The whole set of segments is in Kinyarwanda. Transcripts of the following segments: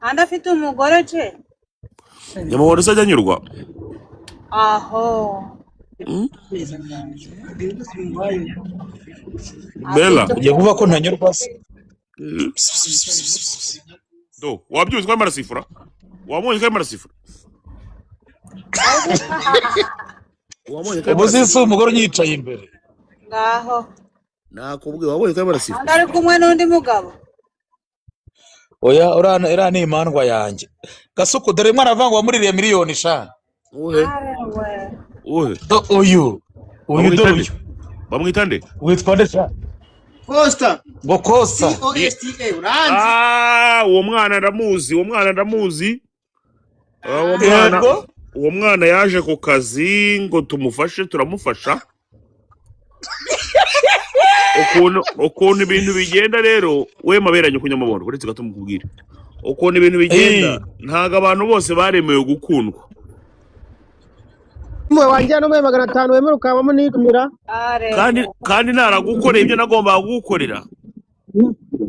Kandi afite umugore ce. Nyamabondo se ajya anyurwa? Aho. Bella. Afite. Ugiye kuvuga ko ntanyurwa se? Do wabyumvise ko arimo arasifura? Wamubonye ko arimo arasifura? Wamubonye ko arimo Ubu si arasifura? Umugore unyicaye imbere. Ngaho. Nakubwiye, wabonye ko arimo arasifura? Kandi ari kumwe n'undi mugabo. Oya, uriya ni imandwa yanjye Gasuku. Dore mwana avuga ngo wamuririye miliyoni sha. Uhe? Arewe. Uhe? Do uyu Bamwita dore nde? uyu. Bamwita nde? Witwa nde sha? Costa. Ngo Kosa. Costa, uranzi. Ah, uwo mwana ndamuzi, uwo mwana ndamuzi. Ah, uwo mwana. Yego. Uwo mwana yaje ku kazi ngo tumufashe, turamufasha. Ukuntu ibintu bigenda rero, we maberanye kunyamabondo, uretse gato mukubwire ukuntu ibintu bigenda. Ntabwo abantu bose baremewe gukundwa. Mwe wanjye no 500 wemera ukabamo nitumira. Arewe. Kandi naragukoreye ibyo nagombaga kugukorera.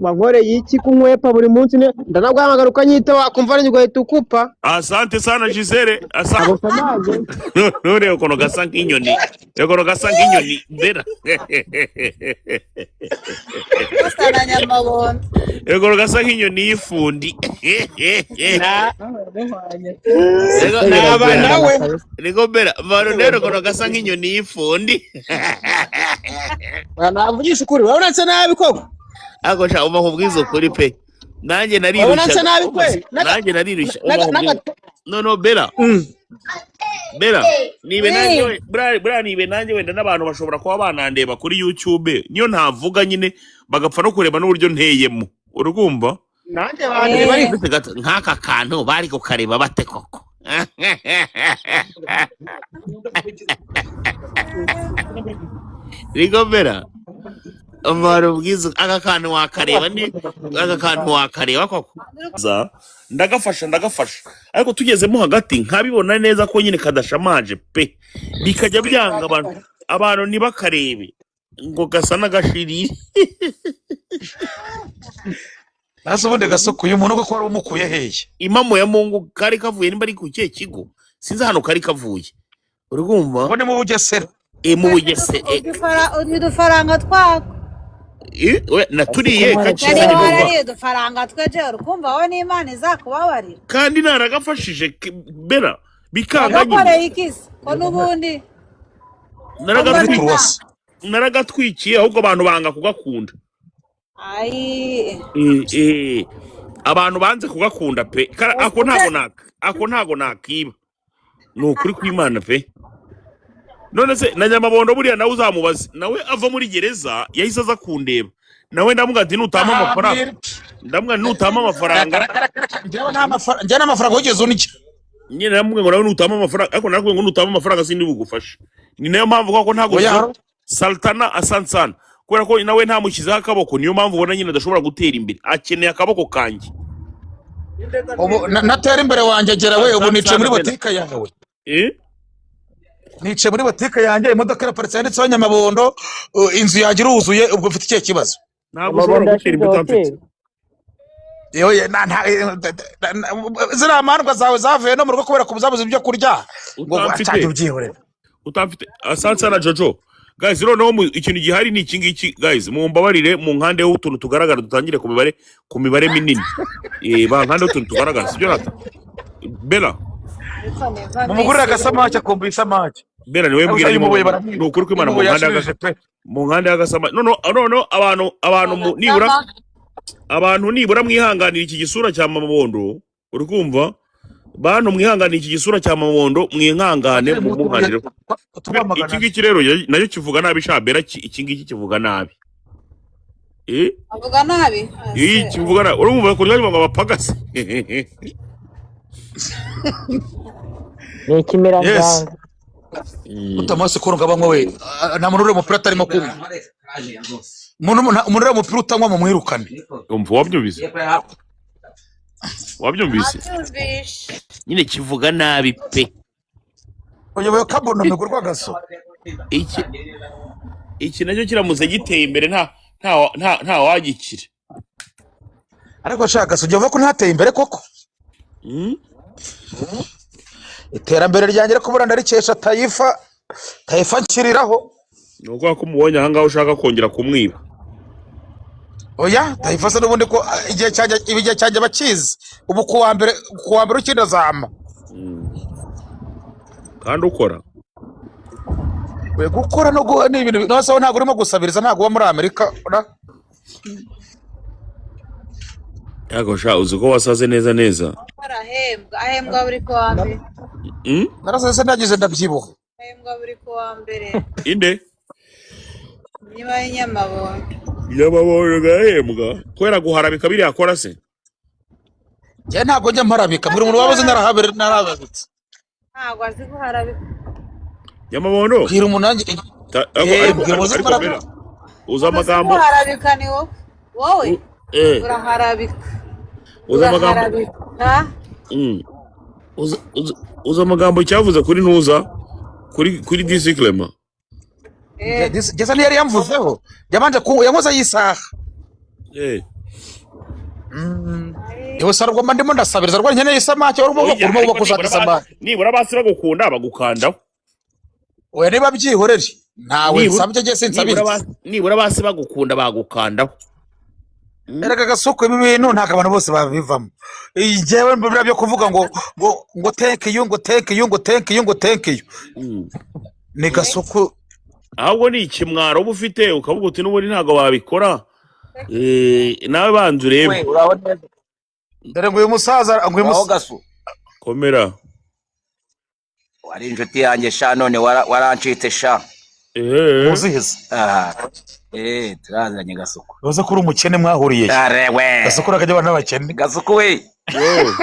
Wankoreye iki kunkwepa buri munsi? Ndanaguhamagara ukanyita, wakumva ari ugahita ukupa. Asante sana Gisele, asante. Ntabwo samaje. Nureba ukuntu gasa nk'inyoni, reba ukuntu gasa nk'inyoni mbera. Kosa na Nyamabondo. Reba ukuntu gasa nk'inyoni y'ifundi. Naba nawe. Niko bera mvano rero, ukuntu gasa nk'inyoni y'ifundi. Navugisha ukuri, urabona nsa nabi koko? Ariko sha, uba nkubwiza ukuri pe, nanjye Urabona nsa narirushyaga. nabi kweli? Nanjye narirushya, uba nkubwiza. Noneho Bera, Bera, nibe nanjye. Oui. Buriya nibe nanjye, wenda n'abantu bashobora kuba banandeba kuri YouTube, niyo ntavuga nyine bagapfa no kureba n'uburyo nteyemo, urumva? Nanjye bandeba ariko. Uretse gato, nk'aka kantu bari kukareba bate koko? Rigo Bera, umara ubwiza, aka kantu wakareba, ni aka kantu wakareba koko? Za, ndagafasha, ndagafasha, ariko tugezemo hagati nkabibona neza ko nyine kadashamaje pe, bikajya byanga, abantu ntibakarebe ngo gasa n'agashiriri. Nase ubundi Gasuku, uyu muntu koko wari umukuye hehe? Impamo ya Mungu, kari kavuye nimba ari ku kihe kigo, sinzi ahantu kari kavuye, urumva? Ngo ni mu Bugesera. E, mu Bugese e. Udufaranga twako. E, we, naturiye yari kacizanye numva. Warariye udufaranga twe je, urukumva wowe n'Imana izakubabarira? Kandi naragafashije Bera, bikanga nyine. Wagakoreye iki se ko n'ubundi Muri Naragatwi turuwasi. Naragatwikiye, ahubwo abantu banga kugakunda. Ayi. Abantu banze kugakunda pe. Ako ntago naka, ako ntago nakiba, ni ukuri kw'Imana pe. None se na Nyamabondo buriya nawe uzamubaze, nawe ava muri gereza yahise aza kundeba, nawe ndamubwira ati nutama amafaranga, ndamubwira nti nutama amafaranga. Njyewe nta mafaranga wigeze undya. Nyine namubwiye ngo nawe nutama amafaranga, ariko narakubwiye ngo nutama amafaranga sindi bugufashe. Ni nayo mpamvu koko ntabwo Oya. Saltana asansana, kubera ko nawe ntamushyizeho akaboko, niyo mpamvu ubona nyine adashobora gutera imbere, akeneye akaboko kanjye. Ubu natera imbere wanjye gera we, ubu nicaye muri Asansana Bella. botike yawe. Eh? Nicaye muri botike yanjye, imodoka iraparitse yanditseho Nyamabondo, inzu yanjye iruzuye, ubwo ufite ikihe kibazo? Ntabwo ushobora Amabondo gutera yashinze imbere utamfite. hoteli. Yewe, ziriya mandwa zawe zavuye no mu rugo kubera ko zabuze ibyo kurya ngo Utamfite. acajye ubyihorera. Utamfite. Asansana Jojo. Guys, noneho ikintu gihari ni iki ngiki. Guys, mumbabarire mu nkandeho utuntu tugaragara, dutangire ku mibare minini. Bankandeho utuntu tugaragara, sibyo rata Bella? Ariko neva. Mumugurire agasamake, akumva isamake. Bella niwe Ariko mbwira. uyu mubuye Ni baramwica. ukuri kw'Imana, mu Uyu mubuye nkande yashubije pe. mu nkande y'agasama. Noneho abantu nibura abantu nibura mwihanganira iki gisura cya Mamabondo, uri kumva? Bantu mwihanganira iki gisura cya Mamabondo, mwihangane mumuhanire. Iki ngiki rero nacyo kivuga nabi sha Bella, iki ngiki kivuga nabi. Avuga nabi. Iyi kivuga nabi, urumva ko ngo abapagasi. Ni ikimerajanga. Utamase ko ngabanywa we. Ah, nta muntu uri umupira atarimo kunywa. Umuntu uri umupira utanywa mumwirukane. Umva, wabyumvise? Wabyumvise? Nabyumvishe. Nyine kivuga nabi pe. Uyoboye kabonome rw'agaso. Iki nacyo kiramutse giteye imbere, nta wagikira. Ariko shaka gaso, ujya uvuga ko ntateye imbere koko? Iterambere ryanjye ariko buriya ndarikesha Tayifa. Tayifa nshyiriraho. Ni ukuvuga ko umubonye ahangaha ushaka kongera kumwiba. Oya, Tayifa se n'ubundi ko igihe cyanjye, ibi igihe cyanjye bakizi. Ubu kuwa mbere ukindi azama. Kandi ukora. We gukora no guha ni ibintu nose ntabwo urimo gusabiriza, ntabwo uba muri Amerika ura. Yego sha, uzi ko wasaze neza neza. Arahembwa, ahembwa buri kuwa mbere. Narasese ndagize ndabyibuha. Ahembwa buri kuwa mbere. Inde? Niba ari Nyamabondo. Nyamabondo gahembwa kubera guharabika biriya akora se? Njye ntabwo njya mparabika, buri muntu wabuze narahabere narahabitse. Ntabwo azi guharabika. Nyamabondo. Bwira umuntu nanjye. Ariko Eh, ariko bwira ariko uzi ariko mparabika. Bella, uzi Uzi amagambo guharabika ni wowe. Wowe uraharabika. Uzi amagambo Uraharabika. Uzi amagambo cyavuze kuri ntuza kuri DC Clement. Gesa ntiyari yamvuzeho, yabanje ku yankoze yisaha. Yewe sarubwo mba ndimo ndasabiriza rwa nkeneye isamake wari Oya, urimo ariko gushaka nibura isamake. Nibura basi bagukunda bagukandaho. Oya, niba byihorere ntawe Nibura nsabye njye nibura sinsabiriza. Nibura basi bagukunda bagukandaho. Erega gasuku, ibi bintu ntabwo abantu bose babivamo. Njyewe mbura byo kuvuga ngo thank you, ngo thank you, ngo thank you, ngo thank you. Ni gasuku. Ahubwo ni ikimwaro uba ufite ukavuga uti n'ubundi ntabwo babikora. Nawe banza urebe. We uraho neza? Dore ngo uyu musaza ngo uyu Uraho musaza. Gasu. Komera. Wari inshuti yanjye sha, none warancitse sha. Muzihiza. Ah, turazanye Gasuku. Uzi ko uri umukene mwahuriye he? Arewe. Gasuku urakajya abana n'abakene. Gasuku we. Yo.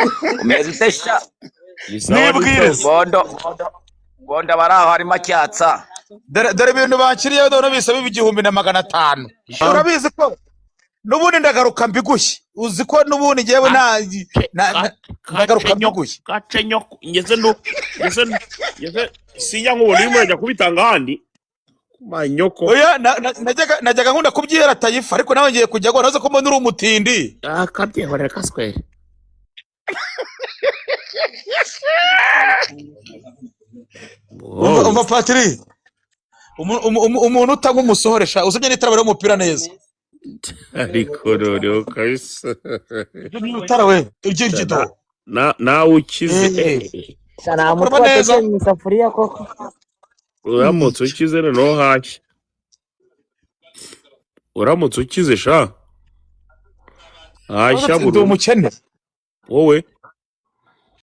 Umeze ute sha? Ni sawa, ni sawa. Nibwiriza. Bondo bondo bondo bari aho harimo acyatsa. Dore ibintu bakiriyeho none bisaba 1500. Urabizi ko n'ubundi ndagaruka mbigushye. Uzi ko n'ubundi njyewe ndagaruka mbigushye. Gace nyoko ngeze no ngeze sijya nkubona urimo urajya kubitanga ahandi manyoko. Oya, najyaga nkunda kubyihera Tayifa, ariko nawe ngiye kujya ngo naze ko mbona uri umutindi. Akabyihorera kaswere. Umva Patiri. Umuntu utanywa umusohoresha usibye n'itara bareba umupira neza. Ariko noneho kabisa. Itara we iryo iryo. Nawe ukize. Sha, nta mutwe Kureba neza. watekeye mu isafuriya koko. Uramutse ukize noneho hashya, uramutse ukize sha hashya Ndi burundu. umukene. Wowe.